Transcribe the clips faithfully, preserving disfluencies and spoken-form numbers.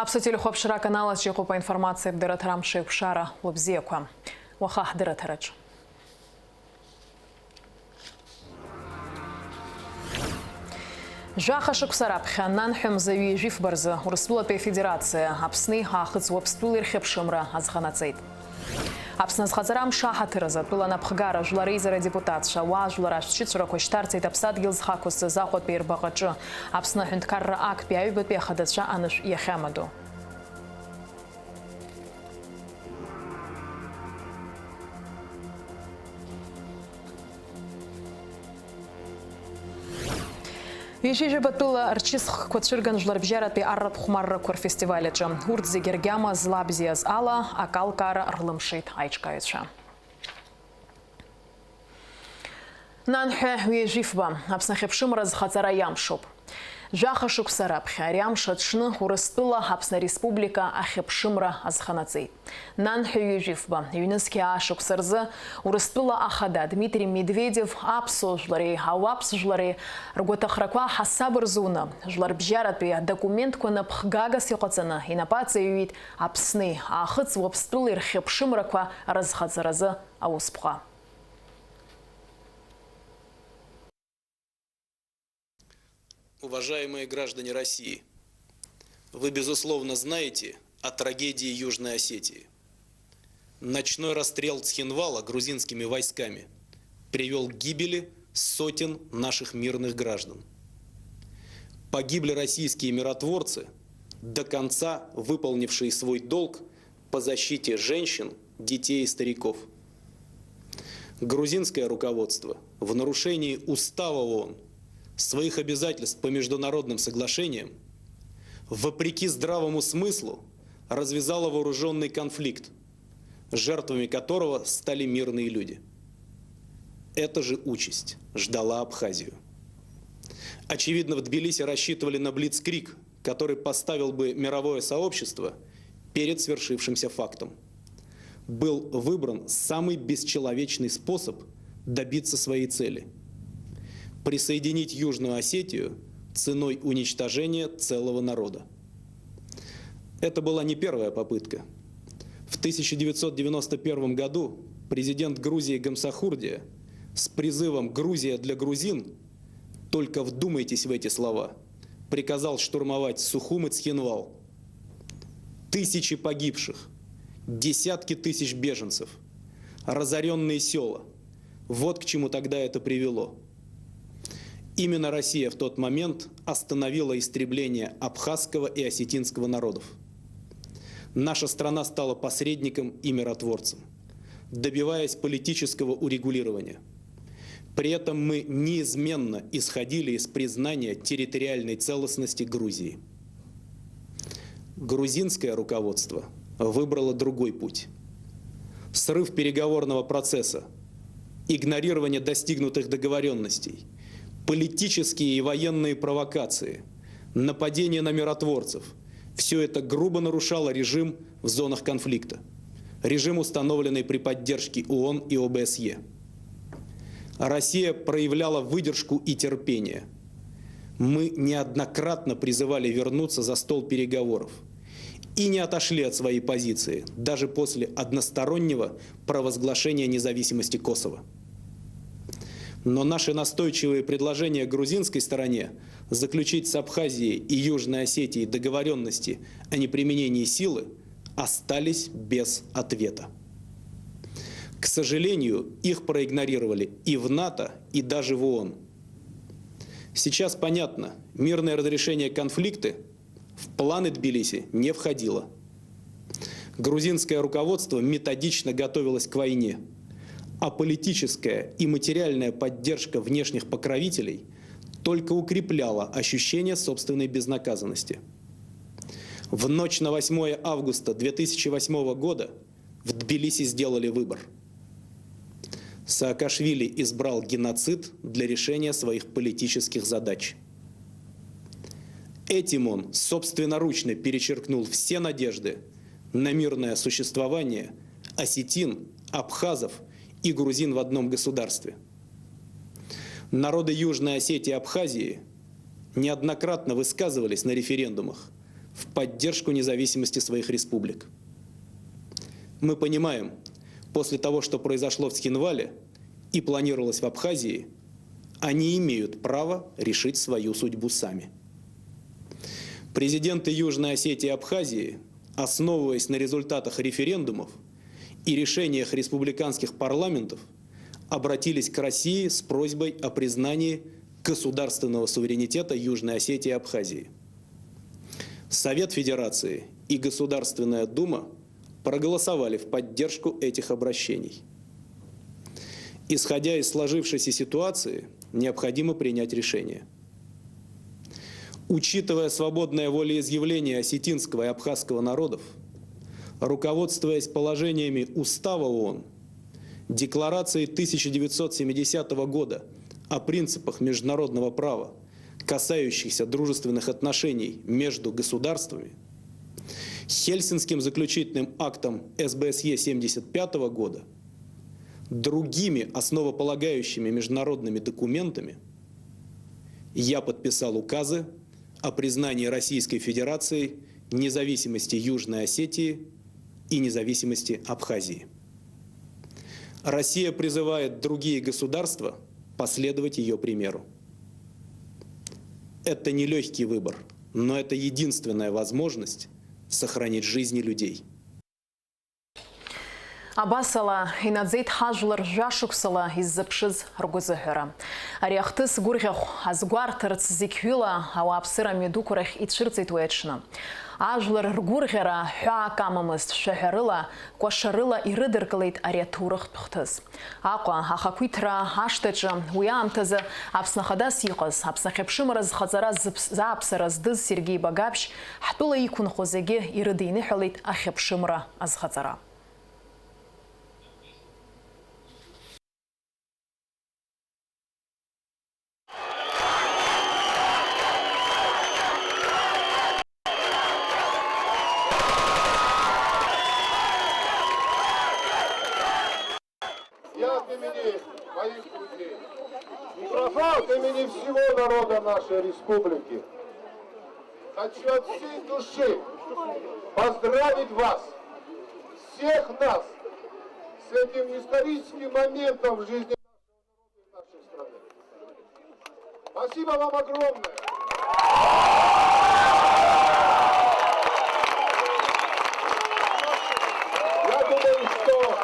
Аԥсуа телехәаԥшра аканал аҿы иҟоуп аинформациа абдырраҭара амш еиқәшара. Уабзиақәа. Уаха ҳдырраҭараҿ. Жәаха шықәса раԥхьа, нанҳәа мза ҩажәифба рзы Урыстәылатәи Афедерациа Аԥсни Аахыҵ Уаԥстәылеи рхьыԥшымра азханаҵеит. Аԥсны азхаҵара амш аҳаҭыр азы атәыла анапхгара, жәлар реизара адепутатцәа, ауаажәлар ашәҭшьыҵәрақәа шьҭарҵеит аԥсадгьыл зхы ақәызҵаз Аҟәатәи рбаҟаҿы Аԥсны аҳәынҭқарра актәи аҩбатәи ахадацәа анышә иахьамадоу. Ҩажәи жәаба тәыла рчысхқәа цәырган жәларбжьаратәи арратә хәмаррақәа рфестиваль аҿы. Урҭ зегьы ргьама злабзиаз ала, акалкаара рлымшеит аиҿкааҩцәа. Нанҳәа ҩажәифба, Аԥсны ахьыԥшымра зхаҵара иамшуп. Жәаха шықәса раԥхьа ари амш аҽны Урыстәыла Аԥсны Республика ахьыԥшымра азханаҵеит. Нанҳәа ҩажәифба, ҩнызқьи аа шықәса рзы Урыстәыла ахада Дмитрий Медведев аԥсуа жәлареи ауаԥс жәлареи ргәаҭахрақәа ҳасаб рзуны, жәларбжьаратәи адокументқәа напхгагас иҟаҵаны инапы аҵаҩит Аԥсни Аахыҵ Уаԥстәылеи рхьыԥшымрақәа рызхаҵаразы аусԥҟа. Уважаемые граждане России, вы, безусловно, знаете о трагедии Южной Осетии. Ночной расстрел Цхинвала грузинскими войсками привёл к гибели сотен наших мирных граждан. Погибли российские миротворцы, до конца выполнившие свой долг по защите женщин, детей и стариков. Грузинское руководство в нарушении Устава ООН, своих обязательств по международным соглашениям, вопреки здравому смыслу, развязало вооружённый конфликт, жертвами которого стали мирные люди. Эта же участь ждала Абхазию. Очевидно, в Тбилиси рассчитывали на блицкриг, который поставил бы мировое сообщество перед свершившимся фактом. Был выбран самый бесчеловечный способ добиться своей цели: присоединить Южную Осетию ценой уничтожения целого народа. Это была не первая попытка. В тысяча девятьсот девяносто первом году президент Грузии Гамсахурдия с призывом «Грузия для грузин», только вдумайтесь в эти слова, приказал штурмовать Сухум и Цхинвал. Тысячи погибших, десятки тысяч беженцев, разорённые сёла. Вот к чему тогда это привело. Именно Россия в тот момент остановила истребление абхазского и осетинского народов. Наша страна стала посредником и миротворцем, добиваясь политического урегулирования. При этом мы неизменно исходили из признания территориальной целостности Грузии. Грузинское руководство выбрало другой путь. Срыв переговорного процесса, игнорирование достигнутых договорённостей, политические и военные провокации, нападение на миротворцев — всё это грубо нарушало режим в зонах конфликта, режим, установленный при поддержке ООН и ОБСЕ. Россия проявляла выдержку и терпение. Мы неоднократно призывали вернуться за стол переговоров и не отошли от своей позиции, даже после одностороннего провозглашения независимости Косово. Но наши настойчивые предложения грузинской стороне заключить с Абхазией и Южной Осетией договорённости о неприменении силы остались без ответа. К сожалению, их проигнорировали и в НАТО, и даже в ООН. Сейчас понятно, мирное разрешение конфликта в планы Тбилиси не входило. Грузинское руководство методично готовилось к войне, а политическая и материальная поддержка внешних покровителей только укрепляла ощущение собственной безнаказанности. В ночь на восьмое августа две тысячи восьмого года в Тбилиси сделали выбор. Саакашвили избрал геноцид для решения своих политических задач. Этим он собственноручно перечеркнул все надежды на мирное существование осетин, абхазов и грузин в одном государстве. Народы Южной Осетии и Абхазии неоднократно высказывались на референдумах в поддержку независимости своих республик. Мы понимаем, после того, что произошло в Цхинвале и планировалось в Абхазии, они имеют право решить свою судьбу сами. Президенты Южной Осетии и Абхазии, основываясь на результатах референдумов и решениях республиканских парламентов, обратились к России с просьбой о признании государственного суверенитета Южной Осетии и Абхазии. Совет Федерации и Государственная Дума проголосовали в поддержку этих обращений. Исходя из сложившейся ситуации, необходимо принять решение. Учитывая свободное волеизъявление осетинского и абхазского народов, руководствуясь положениями Устава ООН, Декларации тысяча девятьсот семидесятого года о принципах международного права, касающихся дружественных отношений между государствами, Хельсинским заключительным актом СБСЕ семьдесят пятого года, другими основополагающими международными документами, я подписал указы о признании Российской Федерации независимости Южной Осетии и независимости Абхазии. Россия призывает другие государства последовать ее примеру. Это нелегкий выбор, но это единственная возможность сохранить жизни людей. Абасала, инаӡеит ҳажәлар жәашықәсала иззыԥшыз ргәазыҳәара. Ари ахҭыс гәырӷьахә азгәарҭарц зегь ҩыла ауааԥсыра амҩадуқәа рахь ицәырҵит уи аҽны. Ажәлар ргәырӷьара ҳәаак амамызт, шәаҳәарыла, кәашарыла ирыдыркылеит ари аҭоурыхтә хҭыс. Аҟәа ахақәиҭра ашҭаҿы уи аамҭазы Аԥсны Ахадас иҟаз, Аԥсны ахьыԥшымра зхаҵара зыԥс-, зааԥсара здыз Сергеи Багаԥшь, ҳтәыла иқәынхо зегьы ирыдиныҳәалеит ахьыԥшымра азхаҵара. Я от имени моих друзей, микрофон от имени всего народа нашей республики хочу от всей души поздравить вас, всех нас, с этим историческим моментом в жизни нашей страны. Спасибо вам огромное! Я думаю, что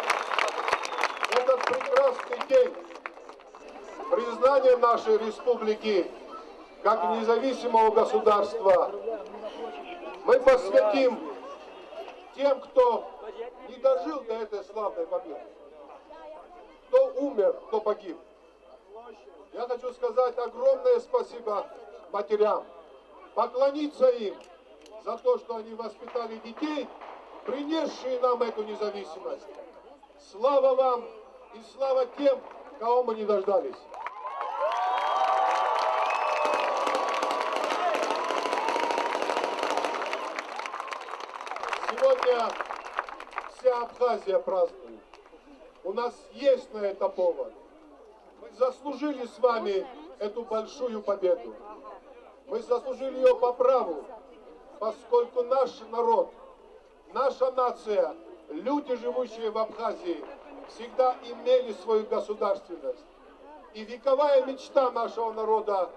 этот прекрасный день признания нашей республики как независимого государства мы посвятим тем, кто не дожил до этой славной победы, кто умер, кто погиб. Я хочу сказать огромное спасибо матерям, поклониться им за то, что они воспитали детей, принесшие нам эту независимость. Слава вам и слава тем, кого мы не дождались. Сегодня вся Абхазия празднует. У нас есть на это повод. Мы заслужили с вами эту большую победу. Мы заслужили ее по праву, поскольку наш народ, наша нация, люди, живущие в Абхазии, всегда имели свою государственность. И вековая мечта нашего народа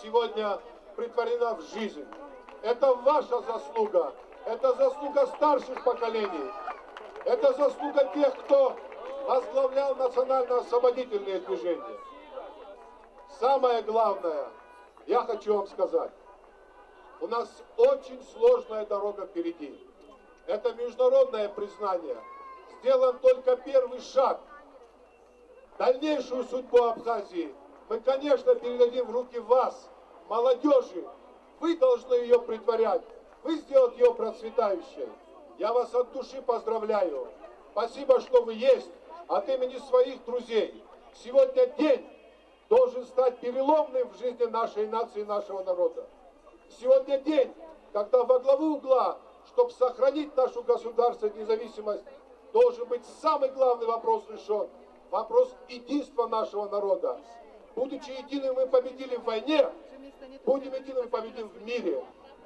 сегодня претворена в жизнь. Это ваша заслуга, это заслуга старших поколений, это заслуга тех, кто возглавлял национально-освободительные движения. Самое главное, я хочу вам сказать, у нас очень сложная дорога впереди. Это международное признание. Сделан только первый шаг. Дальнейшую судьбу Абхазии мы, конечно, передадим в руки вас, молодежи. Вы должны ее претворять. Вы сделать ее процветающей. Я вас от души поздравляю. Спасибо, что вы есть. От имени своих друзей. Сегодня день должен стать переломным в жизни нашей нации и нашего народа. Сегодня день, когда во главу угла, чтобы сохранить нашу государственную независимость, должен быть самый главный вопрос решен. Вопрос единства нашего народа. Будучи единым, мы победили в войне, будем единым, мы победим в мире.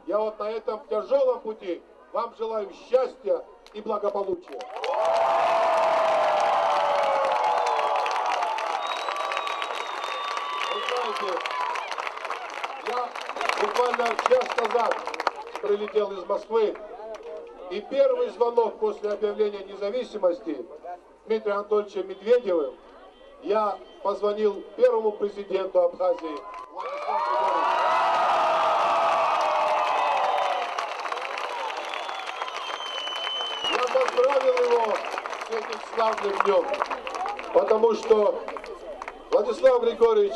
Я вот на этом тяжелом пути вам желаю счастья и благополучия. Вы знаете, я буквально час назад прилетел из Москвы, и первый звонок после объявления независимости Дмитрием Анатольевичем Медведевым я позвонил первому президенту Абхазии Владиславу Григорьевичу. Я поздравил его с этим славным днем, потому что Владислав Григорьевич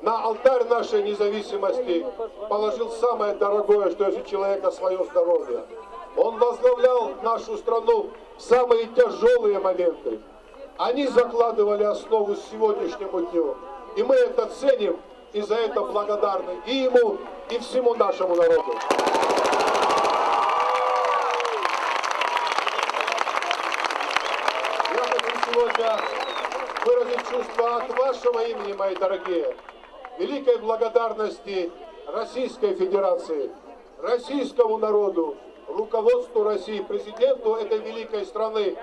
на алтарь нашей независимости положил самое дорогое, что есть у человека, свое здоровье. Он возглавлял нашу страну в самые тяжелые моменты. Они закладывали основу сегодняшнему дню. И мы это ценим, и за это благодарны и ему, и всему нашему народу. Я хочу сегодня выразить чувство от вашего имени, мои дорогие, великой благодарности Российской Федерации, российскому народу, руководству России, президенту этой великой страны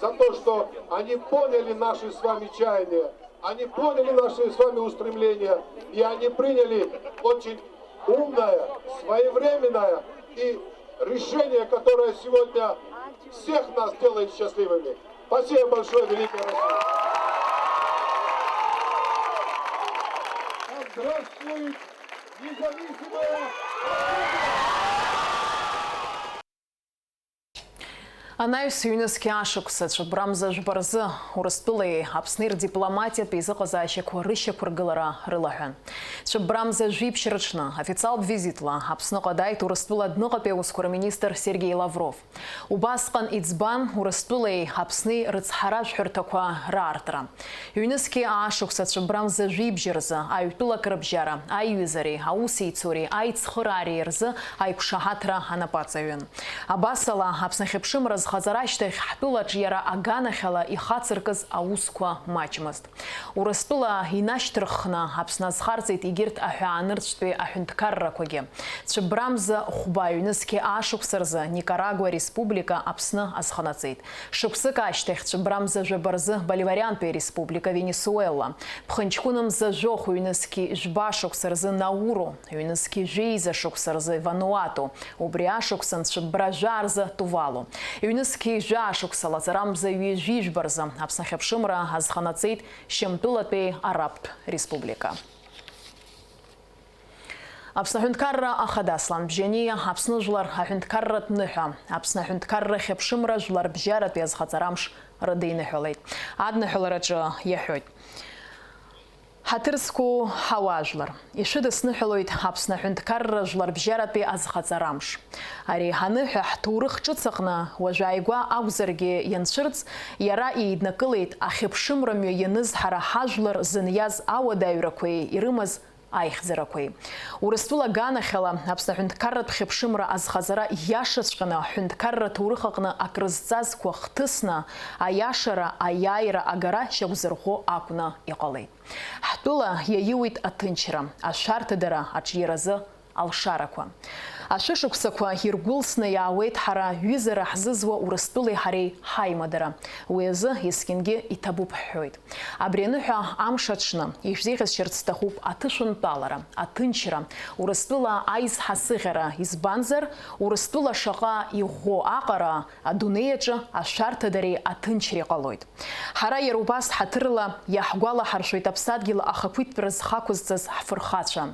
за то, что они поняли наши с вами чаяния, они поняли наши с вами устремления, и они приняли очень умное, своевременное и решение, которое сегодня всех нас делает счастливыми. Спасибо большое, великая Россия! Здравствует независимая Россия! Анаҩс ҩнызқьи ашықәса цәыббрамза жәба рзы Урыстәылеи Аԥсни рдипломатиатә еизыҟазаашьақәа рышьақәыргылара рылаҳәан. Цәыббрамза жәиԥшь рыҽны официалтә визитла Аԥсныҟа дааит Урыстәыла адәныҟатәи аусқәа рминистр Сергеи Лавров. Убасҟан иӡбан Урыстәылеи Аԥсни рыцҳаражәҳәарҭақәа раартра. Ҩнызқьи аашықәса цәыббрамза жәибжь рзы аҩтәылак рыбжьара, аиҩызареи аусеицуреи аицхыраареи рзы аиқәшаҳаҭра анапаҵаҩын. Абасала, Аԥсны ахьыԥшымра зхаҵара ашьҭахь ҳтәылаҿ иара аганахьала ихацыркыз аусқәа маҷмызт. Урыстәыла инашьҭырххны Аԥсны азхарҵеит егьырҭ аҳәаанырцәтәи аҳәынҭқаррақәагьы. Цәыббрамза хәба ҩнызқьи аашықәса рзы Никарагуа Республика Аԥсны азханаҵеит. Шықәсык ашьҭахь цәыббрамза жәаба рзы Боливариантәи Ареспублика Венесуела, ԥхынҷкәынымза жәохә ҩнызқьи жәба шықәса рзы Науру, ҩнызқьи жәеиза шықәса рзы Вануату, убри ашықәсан цәыббра жәаа рзы Тувалу, ҩнызқьи жәаа шықәса лаҵарамза ҩажәи жәба рзы Аԥсны ахьыԥшымра азханаҵеит Шьамтәылатәи Арабтә Республика. Аԥсны аҳәынҭқарра ахада Аслан Бжьаниа Аԥсны жәлар аҳәынҭқарратә ныҳәа, Аԥсны аҳәынҭқарра ахьыԥшымра жәларбжьаратәи азхаҵарамш рыдиныҳәалеит. Адныҳәалараҿы иаҳәоит. Ҳаҭыр зқәу ҳауаажәлар, ишәыдысныҳәалоит Аԥсны аҳәынҭқарра жәларбжьаратәи азхаҵарамш. Ари аныҳәа ҳҭоурых ҿыц аҟны уажә ааигәа акәзаргьы ианцәырҵ, иара еиднакылеит ахьыԥшымра мҩа ианыз ҳара ҳажәлар зыниаз ауадаҩрақәеи ирымаз аихьӡарақәеи. Урыстәыла аганахьала Аԥсны аҳәынҭқарратә хьыԥшымра азхаҵара иашаҵәҟьаны аҳәынҭқарра аҭоурых аҟны акрызҵазқәа хҭысны, аиашара, аиааира агара шьақәзырӷәӷәо акәны иҟалеит. Ҳтәыла иаиуит аҭынчра, ашәарҭадара аҿиаразы алшарақәа. Ашәышықәсақәа иргәылсны иаауеит ҳара ҩызара ҳзызуа Урыстәылеи ҳареи ҳаимадара. Уи азы есқьынгьы иҭабуп ҳҳәоит. Абри аныҳәа амш аҽны ишәзеиӷьасшьарц сҭахуп аҭышәынтәалара, аҭынчра, Урыстәыла аизҳа сыӷьара, избанзар, Урыстәыла шаҟа иӷәӷәоу аҟара адунеи аҿы ашәарҭадареи аҭынчреи ҟалоит. Ҳара иара убас ҳаҭырла иаҳгәалаҳаршәоит аԥсадгьыл ахақәиҭтәра зхақәызҵаз ҳфырхацәа.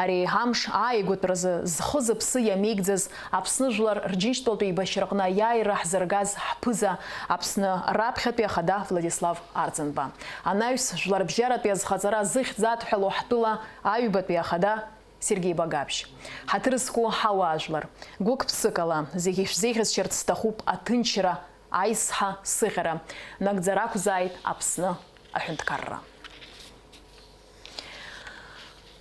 Ари амш ааигәатәразы зхы-зыԥсы иамеигӡаз Аԥсны жәлар рџьынџьтәылатә еибашьраҟны аиааира ҳзыргаз ҳԥыза, Аԥсны раԥхьатәи ахада Владислав Арӡынба. Анаҩс, жәларбжьаратәи азхаҵара зыхьӡ адҳәалоу ҳтәыла аҩбатәи ахада Сергеи Багаԥшь. Ҳаҭыр зқәу ҳауаажәлар, гәык-ԥсыкала зегьы ишәзеиӷьасшьарц сҭахуп аҭынчра, аизҳа сыӷьара, нагӡара ақәзааит Аԥсны аҳәынҭқарра.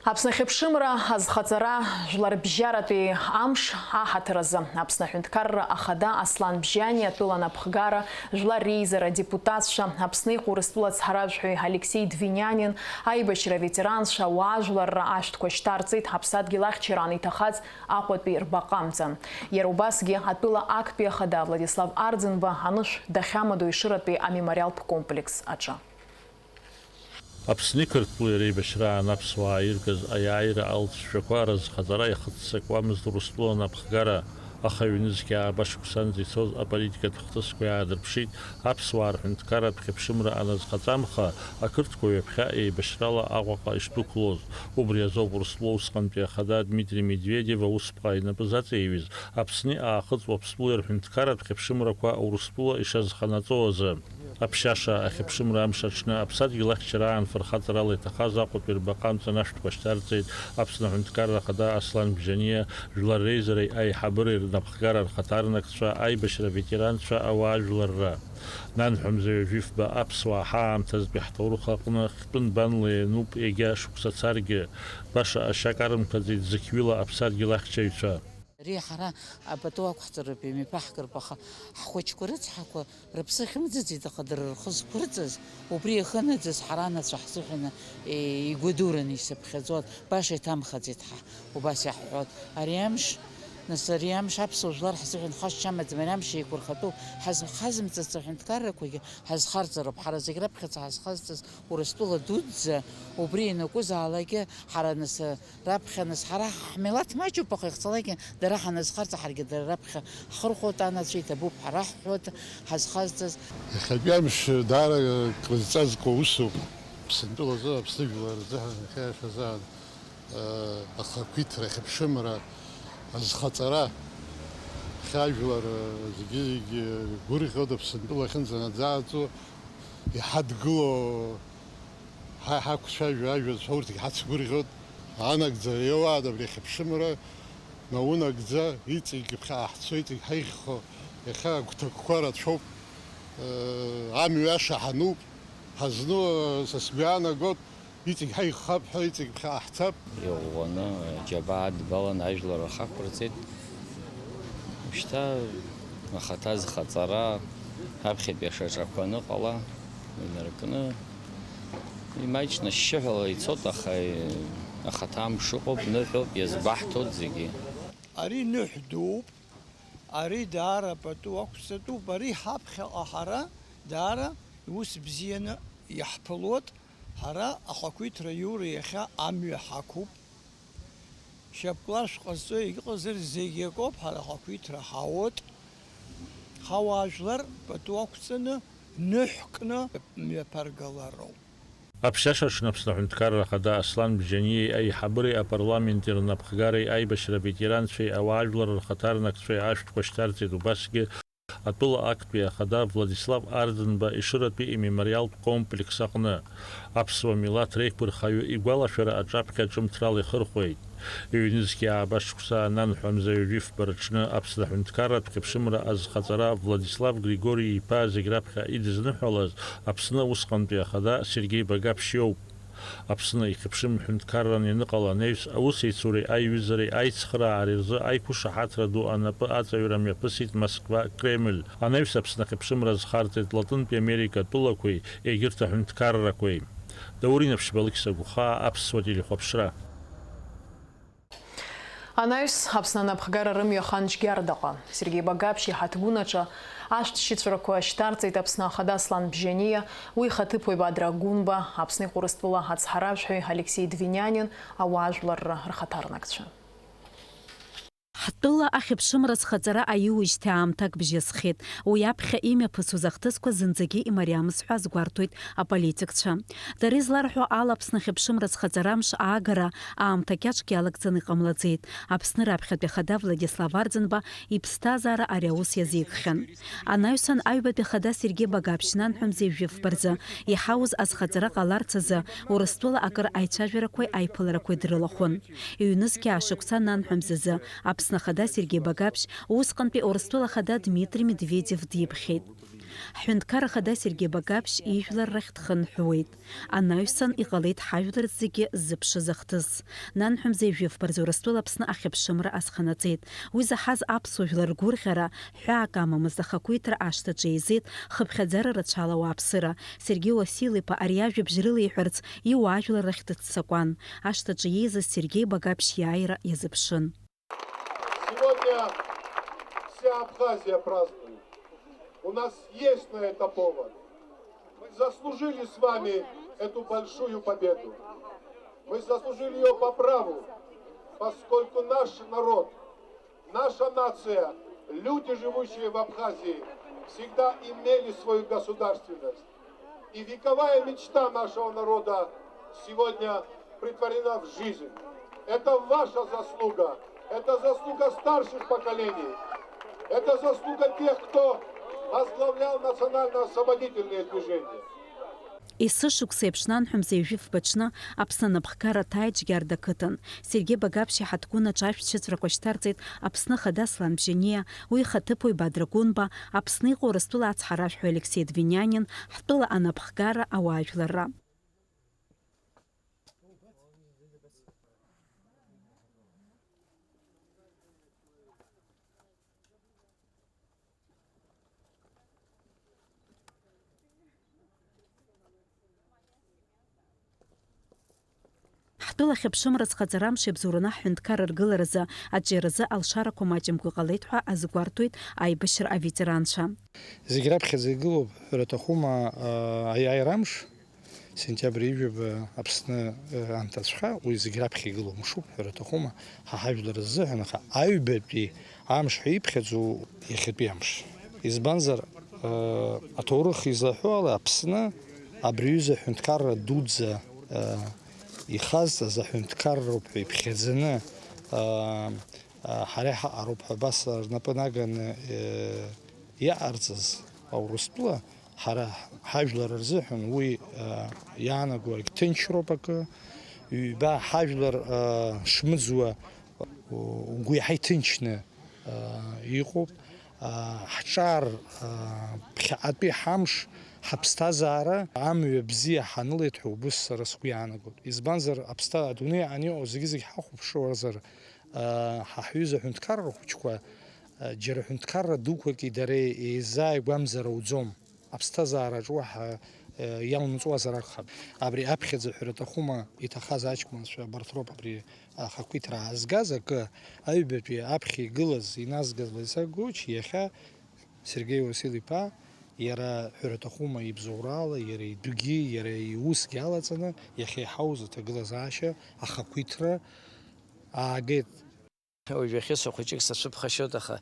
Аԥсны ахьыԥшымра азхаҵара жәларбжьаратәи амш аҳаҭыр азы Аԥсны аҳәынҭқарра ахада Аслан Бжьани, атәыла напхгара, жәлар реизара адепутатцәа, Аԥсны иҟоу Урыстәыла ацҳаражәҳәаҩ Алексеи Двинянин, аибашьра аветеранцәа, ауаажәларра ашәҭқәа шьҭарҵеит, ҳаԥсадгьыл ахьчаран иҭахаз Аҟәатәи рбаҟа амҵан. Иара убасгьы атәыла актәи ахада Владислав Арӡынба анышә дахьамадоу Ешыратәи амемориалтә комплекс аҿы. Аԥсни Қырҭтәылеи реибашьраан аԥсуаа иргаз аиааира алҵшәақәа рызхаҵара иахыццакуамызт Урыстәыла напхгара, аха ҩнызқь ааба шықәсанӡа ицоз аполитикатә хҭысқәа иаадырԥшит аԥсуаа рҳәынҭқарратә хьыԥшымра аназхаҵамха, ақырҭқәа ҩаԥхьа еибашьрала Аҟәаҟа ишдәықәлоз. Убри азоуп Урыстәыла усҟантәи ахада Дмитри Медведев аусԥҟа инапы заҵеиҩыз Аԥсни Аахыҵ Уаԥстәылеи рҳәынҭқарратә хьыԥшымрақәа Урыстәыла ишазханаҵо азы. Аԥшьаша ахьыԥшымра амш аҽны аԥсадгьыл ахьчараан фырхаҵарала иҭахаз Аҟәатәи рбаҟа амҵан ашәҭқәа шьҭарҵеит Аԥсны аҳәынҭқарра ахада Аслан Бжьаниа, Жәлар реизареи аиҳабыреи рнапхгара рхаҭарнакцәа, аибашьра аветеранцәа, ауаажәларра. Нанҳәа мза ҩажәи фба аԥсуаа ҳаамҭазтәи ҳҭоурых аҟны хьтәы нбанла иануп, егьа шықәса царгьы, баша ашьа карымҭәаӡеит зықьҩыла аԥсадгьыл ахьчаҩцәа. Ари ҳара апату ақәҳҵароуп, имҩаԥаҳгартә, аха ҳхәыҷқәа рыцҳақәа рыԥсы ахьымӡаӡеит, аха дара рхы зқәырҵаз, убри иахынаӡаз ҳара анацәа ҳзыҳәан, е, игәадураны исыԥхьаӡоит, баша иҭамхаӡеит ҳа, убас иаҳҳәоит. Ари амш, нас, ари амш аԥсуа жәлар ҳзыҳәан хашҭшьа амаӡам, ари амш еиқәырхатәуп, ҳазхазымҵац аҳәынҭқаррақәагьы ҳазхарҵароуп, ҳара зегь раԥхьаӡа ҳазхазҵаз Урыстәыла дуӡӡа, убри ианакәызаалакгьы ҳара, нас, раԥхьа, нас, ҳара ҳмилаҭ маҷуп, аха ихцалакгьы дара ҳаназхарҵа, ҳаргьы дара раԥхьа ҳхырхәоит, анацәа иҭабуп ҳара ҳҳәоит ҳазхазҵаз. Иахьатәи амш даара крызҵазкуа усуп. Аԥсынтәылазы, Аԥсны жәлар рзыҳәан, иахьа иашазаан, э, ахақәиҭра, ахьыԥшымра, азхаҵара, иахьа ажәлар, э, зегьы-зегьы гәырӷьоит Аԥсынтәыла ахьынӡанаӡааӡо, иҳадгыло, ҳа иҳақәцәажәо ажәацәа урҭгьы ҳацгәырӷьоит. Анагӡара иоуаада абри ахьыԥшымра, наунагӡа, иҵегь ԥхьаҟа ҳцо, иҵегь ҳаиӷьхо, иахьа агәҭакқәа рацәоуп, э, амҩа ашаҳануп, ҳазну, э, са сгәы иаанагоит, иҵегь ҳаиӷьхап ҳәа, иҵегь ԥхьаҟа ҳцап. Иӷәӷәаны, џьабаа адбалан ажәлар рхы ақәырҵеит. Шьҭа ахаҭа зхаҵара, аԥхьатәи ашьаҿақәа аныҟала инаркны, имаҷны ашьшьыҳәала ицоит, аха ахаҭа амш ыҟоуп, ныҳәоуп, иазгәаҳҭоит зегьы. Ари ныҳә дууп, ари даара пату ақәҵатәуп, ари ҳаԥхьаҟа ҳара даара ус бзианы иаҳԥылоит, ҳара ахақәиҭра аиура иахьа амҩа ҳақәуп. Шьапкла шәҟазҵо егьыҟазар, зегь акоуп, ҳара ахақәиҭра ҳауеит. Ҳауаажәлар пату ақәҵаны, ныҳәкны мҩаԥаргалароуп. Аԥшьаша аҽны Аԥсны аҳәынҭқарра ахада Аслан Бжьаниеи аиҳабыреи апарламенти рнапхгареи аибашьра аветеранцәеи ауаажәлар рхаҭарнакцәеи ашәҭқәа шьҭарҵеит, убасгьы атәыла актәи ахада Владислав Арӡынба Ешыратәи имемориалтә комплекс аҟны. Аԥсуа милаҭ реиқәырхаҩы игәалашәара аҿаԥхьа ҿымҭрала ихырхәеит. Ҩнызқь ааба шықәса ананҳәа мза ҩажәи фба рыҽны Аԥсны аҳәынҭқарратә хьыԥшымра азхаҵара Владислав Григори-иԥа зегь раԥхьа идызныҳәалаз Аԥсны усҟантәи ахада Сергеи Багаԥшь иоуп. Аԥсны ихьыԥшым ҳәынҭқарран ианыҟала анаҩс, аусеицуреи аиҩызареи аицхыраареи рзы аиқәышаҳаҭра ду анапы аҵаҩра мҩаԥысит Москва, Кремль. Анаҩс Аԥсны ахьыԥшымра азхарҵеит Латынтәи Америка атәылақәеи егьырҭ аҳәынҭқаррақәеи. Даур Инаԥшьба, Алықьса Гәхаа, Аԥсуа телехәаԥшра. Анаҩс, Аԥсны анапхгара рымҩа хан Џьгьардаҟа. Сергеи Багаԥшь иҳаҭгәын аҿы ашәҭшьыҵәрақәа шьҭарҵеит Аԥсны ахада Аслан Бжьаниа, уи ихаҭыԥуаҩ Бадра Гәынба, Аԥсны иҟоу Урыстәыла ацҳаражәҳәаҩ Алексеи Двинянин, ауаажәларра рхаҭарнакцәа. Ҳтәыла ахьыԥшымра зхаҵара аиуижьҭеи аамҭак бжьысхьеит. Уи аԥхьа имҩаԥысуаз ахҭысқәа зынӡагьы имариамызт ҳәа азгәарҭоит аполитикцәа. Дара изларҳәо ала, Аԥсны ахьыԥшымра зхаҵара амш аагара аамҭа кьаҿк иалагӡаны иҟамлаӡеит. Аԥсны раԥхьатәи ахада Владислав Арӡынба иԥсҭазаара ари аус иазикхьан. Анаҩсан аҩбатәи ахада Сергеи Багаԥшь нанҳәа мза ҩажәи фба рзы иҳауз азхаҵара ҟаларц азы Урыстәыла акыр аицәажәарақәеи аиԥыларақәеи дрылахәын. Ҩнызқь аа шықәса нанҳәа мзазы Аԥсны ахада Сергеи Багаԥшь усҟантәи Урыстәыла ахада Дмитри Медведев диԥхьеит. Ҳҳәынҭқарра Ахада Сергеи Багаԥшь ижәлар рахь дхынҳәуеит. Анаҩсан иҟалеит ҳажәлар зегьы ззыԥшыз ахҭыс. Нанҳәа мза ҩажәи фба рзы Урыстәыла Аԥсны ахьыԥшымра азханаҵеит. Уи заҳаз аԥсуа жәлар ргәырӷьара ҳәаак амамызт, ахақәиҭра ашҭаҿы еизеит хыԥхьаӡара рацәала ауааԥсыра. Сергеи Уасил-иԥа ари ажәабжь рылеиҳәарц иуаажәлар рахь дыццакуан. Ашҭаҿы иеизаз Сергеи Багаԥшь иааира иазыԥшын. Сегодня вся Абхазия празднует. У нас есть на это повод. Мы заслужили с вами эту большую победу. Мы заслужили ее по праву, поскольку наш народ, наша нация, люди, живущие в Абхазии, всегда имели свою государственность. И вековая мечта нашего народа сегодня претворена в жизнь. Это ваша заслуга, это заслуга старших поколений, это заслуга тех, кто возглавлял национально-освободительные движения. Есышықәса еиԥш, нанҳәа мза ҩажәи фба аҽны Аԥсны анапхгара Ҭаиџь Гьарда ақыҭан Сергеи Багаԥшь иҳаҭгәын аҿы ашәҭшьыҵәрақәа шьҭарҵеит Аԥсны Ахада Аслан Бжьаниа, уи ихаҭыԥуаҩ Бадра Гәынба, Аԥсны иҟоу Урыстәыла ацҳаражәҳәаҩ Алексеи Двинянин, ҳтәыла анапхгара ауаажәларра. Ҳтәыла ахьыԥшымра азхаҵара амш иабзоураны ҳҳәынҭқарра аргыларазы аҿиаразы алшарақәа маҷымкәа иҟалеит ҳәа азгәарҭоит аибашьра аветеранцәа. Зегь раԥхьаӡа игылоуп, ҳәара аҭахума, аа, аиааира амш, сентиабр ҩажәи фба Аԥсны, э, анҭацәха, уи зегь раԥхьа игылоу мшуп, ҳәара аҭахума, ҳа ҳажәлар рзыҳәан, аха аҩбатәи амш ҳәа иԥхьаӡоу иахьатәи амш. Избанзар, э, аҭоурых излаҳәо ала, Аԥсны абри аҩыза аҳәынҭқарра дуӡӡа, э, ихазҵаз аҳәынҭқарроуп ҳәа иԥхьаӡаны, э, э, ҳара иҳаҟароуп ҳәа абас рнапы наганы, э, иҟарҵаз Аурыстәыла, ҳара ҳажәлар рзыҳәан уи, э, иаанаго агьҭынчроуп акы, ҩба ҳажәлар, э, шмыӡуа, угәы иаҳа иҭынчны, э, иҟоуп. Э, ҳҿар, э, ԥхьаҟатәи ҳамш, ҳаԥсҭазаара амҩа бзиа ҳанылеит ҳәа убыс сара сгәы иаанагоит. Избанзар, аԥсҭа-, адунеи аҟны иҟоу зегьы-зегь ҳахәаԥшуазар, э, ҳа ҳҩыза аҳәынҭқарра хәыҷқәа, э, џьара ҳәынҭқарра дуқәаки дареи еизааигәамзар ауӡом. Аԥсҭазаараҿ уаҳа, э, иалнҵуазар акәхап. Абри аԥхьаӡа ҳәара аҭахума, иҭахаз аҷкәынцәа абарҭ роуп абри ахақәиҭра аазгаз акы, аҩбатәи аԥхьа игылаз, иназгаз Лариса Гуч, иахьа Сергеи Уасил-иԥа, иара ҳәара аҭахума ибзоурала, иара идәгьы, иара иусгьы алаҵаны, иахьа иҳауз аҭагылазаашьа ахақәиҭра аагеит. Уажәы ахьы са хәыҷык сацәыԥхашьоит, аха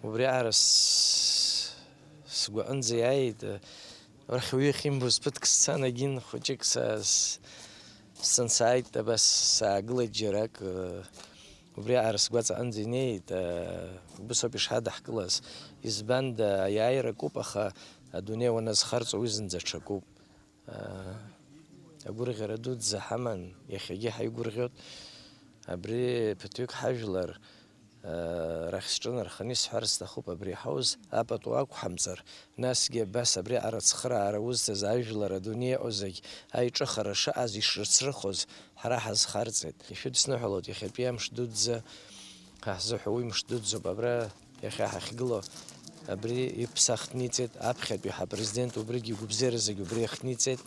убриаҟара с-, сгәаҟынӡа иааит. Архь уи ахьимбоз ԥыҭк сцан, агьын хәыҷык са-, с-, сцан сааит, абас саагылеит џьарак. Убриаҟара сгәаҵаҟынӡа инеит, убыс ауп ишҳадаҳкылаз. Избанда, аиааира акуп, аха адунеи уаназхарҵо уи зынӡа ҽакуп. Агәырӷьара дуӡӡа ҳаман, иахьагьы ҳаигәырӷьоит. Абри ԥыҭҩык ҳажәлар рахь сҿынарханы исҳәар сҭахуп, абри иҳауз апату ақәҳамҵар, насгьы абас абриаҟара ацхыраара узҭаз ажәлар адунеи иҟоу зегь аиҿыхара шыҟаз ишрыцрыхоз ҳара ҳазхарҵеит. Ишәыдысныҳәалоит, иахьатәи амш дуӡӡа ҳаҳзыҳәо уи мш дуӡӡоуп, абра иахьа ҳахьгылоу. Абри иԥсы ахҭниҵеит аԥхьатәи ҳапрезидент, убригьы игәабзиара зегь убри иахҭниҵеит.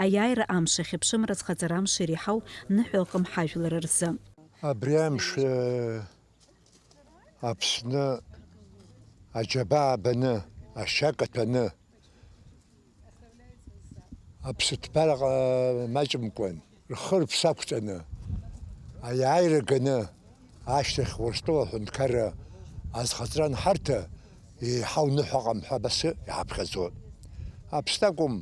Аиааира амш ахьыԥшымра азхаҵара амш иреиҳау ныҳәа ыҟам ҳажәлар рзы. Абри амш, э, Аԥсны аџьабаа баны, ашьа каҭәаны, аԥсыҭбараҟа маҷымкәан, рхы-рыԥсы ақәҵаны, аиааира ганы, ашьҭахь Урыстәыла аҳәынҭқарра азхаҵара анҳарҭа, еиҳау ныҳәа ыҟам ҳәа абас иҳаԥхьаӡоит. Аԥсны акәым,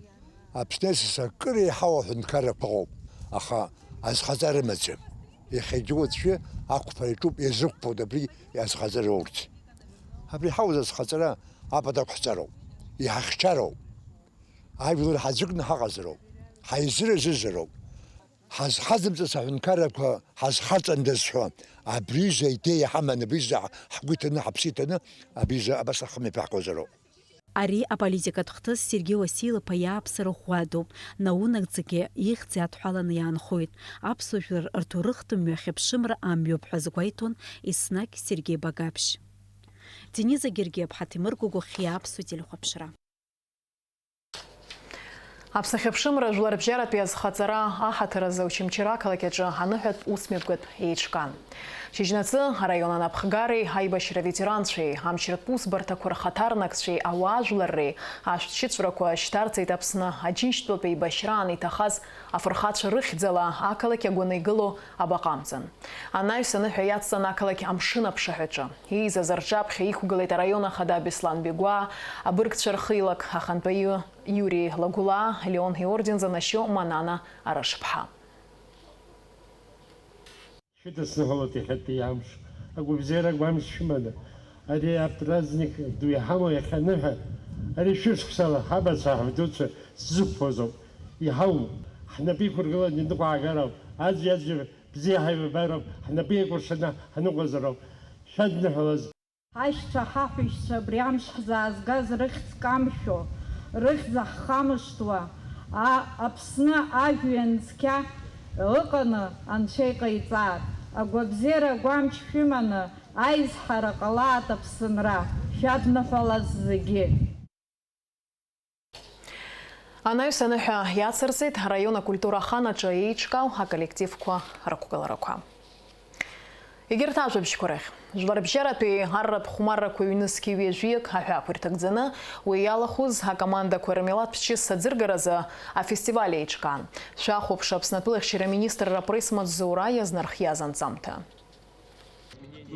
Аԥсны асас акыр еиҳау аҳәынҭқаррақәа ыҟоуп, аха азхаҵара рымаӡам. Иахьагьы уаҵәы ақәԥара иаҿуп, иазықәԥоит абри азхаҵара урҭ. Абри ҳауз азхаҵара апату ақәҳҵароуп, иҳахьчароуп. Ажәлар ҳаӡәыкны ҳаҟазароуп, ҳаизыразызароуп. Ҳазхаҵымҵац аҳәынҭқаррақәа ҳазхаҵандаз ҳәа, абриза аидеиа ҳаманы, абриза ҳгәы иҭаны, ҳаԥсы иҭаны, абриза абас ахымҩаԥаҳгозароуп. Ари аполитикатә хҭыс Сергеи Уасил-иԥа иааԥсара ӷәӷәадоуп, наунагӡагьы ихьӡ иадҳәаланы иаанхоит. Аԥсуа жәлар рҭоурыхтә мҩа хьыԥшымра амҩоуп ҳәа азгәеиҭон еснагь Сергеи Багаԥшь. Дениза Гергиаԥҳа, Ҭемыр Гогохиа, Аԥсуа телехәаԥшра. Аԥсны ахьыԥшымра жәларбжьаратәи азхаҵара аҳаҭыр азы Очамчыра ақалақь аҿы аныҳәатә усмҩаԥгатә еиҿкаан. Шьыжьнаҵы араион анапхгареи аибашьра ветеранцәеи, амчратә усбарҭақәа рхаҭарнакцәеи ауаажәларреи ашәҭшьыҵәрақәа шьҭарҵеит Аԥсны Аџьынџьтәылатә еибашьраан иҭахаз афырхацәа рыхьӡала ақалақь агәаны игылоу абаҟа амҵан. Анаҩс аныҳәа иацҵан ақалақь Амшын аԥшаҳәаҿы. Еизаз рҿаԥхьа иқәгылеит араион ахада Беслан Бегәаа, абыргцәа рхеилак ахантәаҩы Иури Лагәлаа, Леон иорден занашьоу Манана Арышԥҳа. Шәыдысныҳәалоит иахьатәи амш, агәабзиара агәамч шәыманы. Ари апраздник ду иҳамоу иахьа аныҳәа, ари шәышықәсала ҳабацәа, ҳабдуцәа сзықәԥозоуп. Иҳауп, ҳнапы иқәыргыланы иныҟәаагароуп, аӡәи-аӡәи бзиа ҳаибабароуп, ҳнапы еикәыршаны ҳныҟәозароуп. Шәадныҳәалаз! Аишьцәа ҳаҳәишьцәа абри амш ҳзаазгаз рыхьӡ камшәо, рыхьӡ аххамышҭуа, а-, Аԥсны ажәҩан цқьа ыҟаны Анцәа иҟаиҵаат. Агәабзиара агәамч шәыманы аизҳара ҟалаат Аԥсынра. Шәадныҳәалаз зегьы! Анаҩс аныҳәа иацырҵеит араион акультура ахан аҿы еиҿкаау аколлективқәа рықәгыларақәа. Егьырҭ ажәабжьқәа рахь. Жәларбжьаратәи арратә хәмаррақәа ҩнызқьи ҩажәиак аҳәаақәа ирҭагӡаны, уи иалахәыз акомандақәа рмилаҭтә чыс аӡыргаразы афестиваль еиҿкаан. Шәахәаԥш, Аԥсны атәылахьчара аминистрра апресс-маҵзура иазнархиаз анҵамҭа.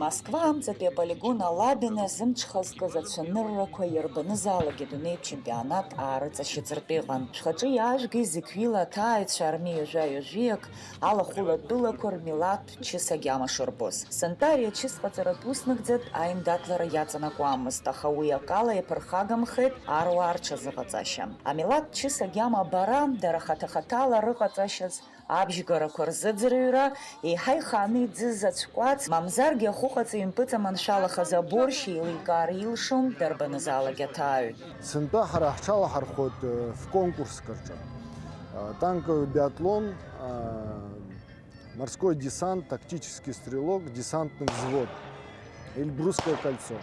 Москва амҵатәи аполигон Алабино зымҽхазкыз ацәаныррақәа иарбанызаалак адунеитә чемпионат аарыҵашьыҵыртә иҟан. Шәхаҿы иаажәги зықьҩыла аҭааҩцәа армеи ҩажәа-ҩажәиак алахәыла тәылақәа рмилаҭтә чыс агьама шырбоз. Сынтәа ари ачыс ҟаҵаратә уснагӡатә аиндаҭлара иаҵанакуамызт, аха уи акала иаԥырхагамхеит аруаа рҽазыҟаҵашьа. Амилаҭтә чыс агьама абара, дара хаҭа-хаҭала рыҟаҵашьаз, абжьгарақәа рзыӡырҩра, еиҳа ихааны иӡыз ацәкәац, мамзаргьы ахәыҟаҵаҩ импыҵаманшәалахаз аборшь еиликаар илшон дарбанызаалак аҭааҩ. Сынтәа ҳара ҳҽалаҳархәоит, э, фконкурск рҿы. Э, танковый биатлон, э, морской десант, тактический стрелок, десантный взвод, Эльбрусское кольцо.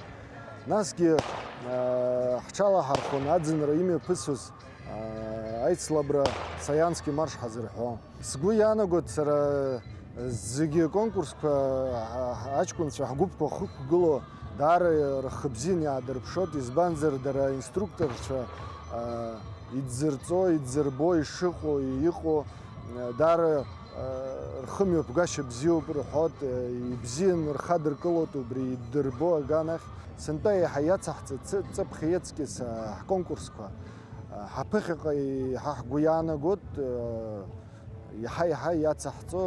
Насгьы, э, ҳҽалаҳархәон аӡынра имҩаԥысуаз, э, аицлабра Саианский марш ҳазырҳәо. Сгәы иаанагоит, сара зегьы аконкурсқәа, а-, аҷкәынцәа ҳгәыԥқәа ахықәгылоу даара рхы бзианы иаадырԥшуеит, избанзар, дара аинструкторцәа, а, идзырҵо, идзырбо, ишыҟоу, иҟоу, а, даара, а, рхымҩаԥгашьа бзиоуп рҳәоит, а, ибзианы рхадыркылоит убри иддырбо аганахь. Сынтәа еиҳа иацаҳҵеит ҵы-, ҵыԥх иаҵкьыс, а, ҳконкурсқәа. Ҳаԥыхьаҟа еиҳа ҳгәы иаанагоит, иаҳа-иаҳа иацаҳҵо,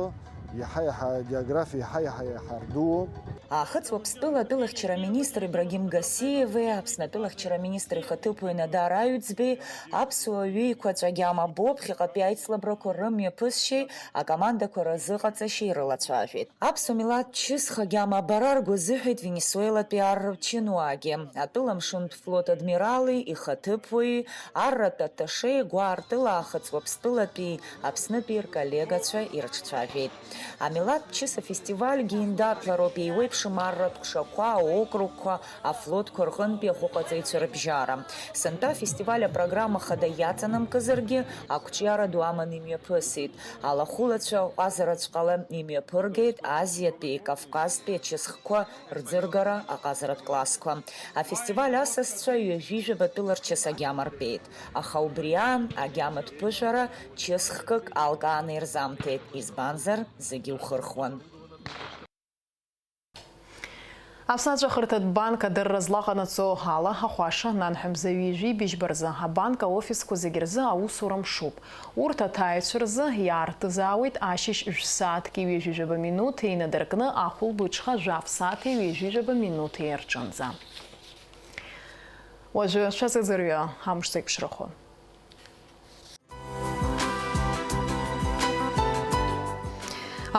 иаҳа-иаҳа агеографиа иаҳа-иаҳа иҳардууо. Аахыҵ Уаԥстәыла атәылахьчара аминистр Ибрагим Гасиеви Аԥсны атәылахьчара аминистр ихаҭыԥуаҩ Надар Аҩӡбеи аԥсуа ҩеиқәаҵәа агьама боуп ԥхьаҟатәи аицлабрақәа рымҩаԥысшьеи акомандақәа рзыҟаҵашьеи ирылацәажәеит. Аԥсуа милаҭ чысха агьама абара ргәы азыҳәеит Венесуелатәи арратә чынуаагьы, атәыла амшынтә флот адмирали ихаҭыԥуаҩи, арратә атташеи, гәаартыла Аахыҵ Уаԥстәылатәи Аԥснытәи рколлегацәа ирыҿцәажәеит. Амилаҭ чыс афестивальгьы еиндаҭлароуп, еиуеиԥшым арратә ҟәшақәа, аокругқәа, афлотқәа рҟынтәи ахәыҟаҵаҩцәа рыбжьара. Сынтәа афестиваль апрограмма хада иаҵанамкызаргьы, ақәҿиара ду аманы имҩаԥысит. Алахәылацәа ҟазараҵәҟьала имҩаԥыргеит Азиатәи, Кавказтәи ачысхқәа рӡыргара аҟазаратә классқәа. Афестиваль асасцәа ҩажәижәаба тәыла рчыс агьама рбеит, аха убри аан агьаматә ԥышәара чысхкык алкааны ирзамҭеит, избанзар, зегьы ухырхуан. Аԥсны аҵәахырҭатә банк адырра злаҟанаҵо ала, ахәаша, нанҳәа мза ҩажәи быжьба рзы абанк аофисқәа зегьы рзы аусура мшуп. Урҭ аҭааҩцәа рзы иаартызаауеит ашьыжь жәсааҭки ҩажәижәаба минуҭи инадыркны ахәылбыҽха жәаф сааҭи ҩажәижәаба минуҭи рҿынӡа. Уажәы шәазыӡырҩы амш зеиԥшрахо.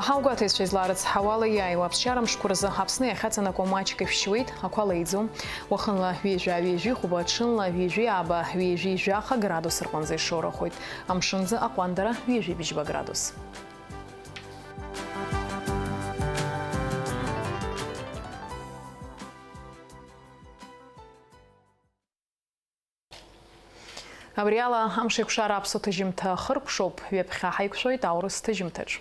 Ҳаугәаҭаҩцәа излаарыцҳауала, иааиуа аԥсшьара мшқәа рзы Аԥсны иахьаҵанакуа маҷк ишәшьуеит, ақәа леиӡом. Уахынла ҩажәа ҩажәи хәба, ҽынла ҩажәи ааба ҩажәи жәаха градус рҟынӡа ишоурахоит. Амшынӡы аҟәандара ҩажәи бжьба градус. Абри ала амшеикәшара аԥсуа ҭыжьымҭа хыркәшоуп, ҩаԥхьа ҳаиқәшәоит аурыс ҭыжьымҭаҿ.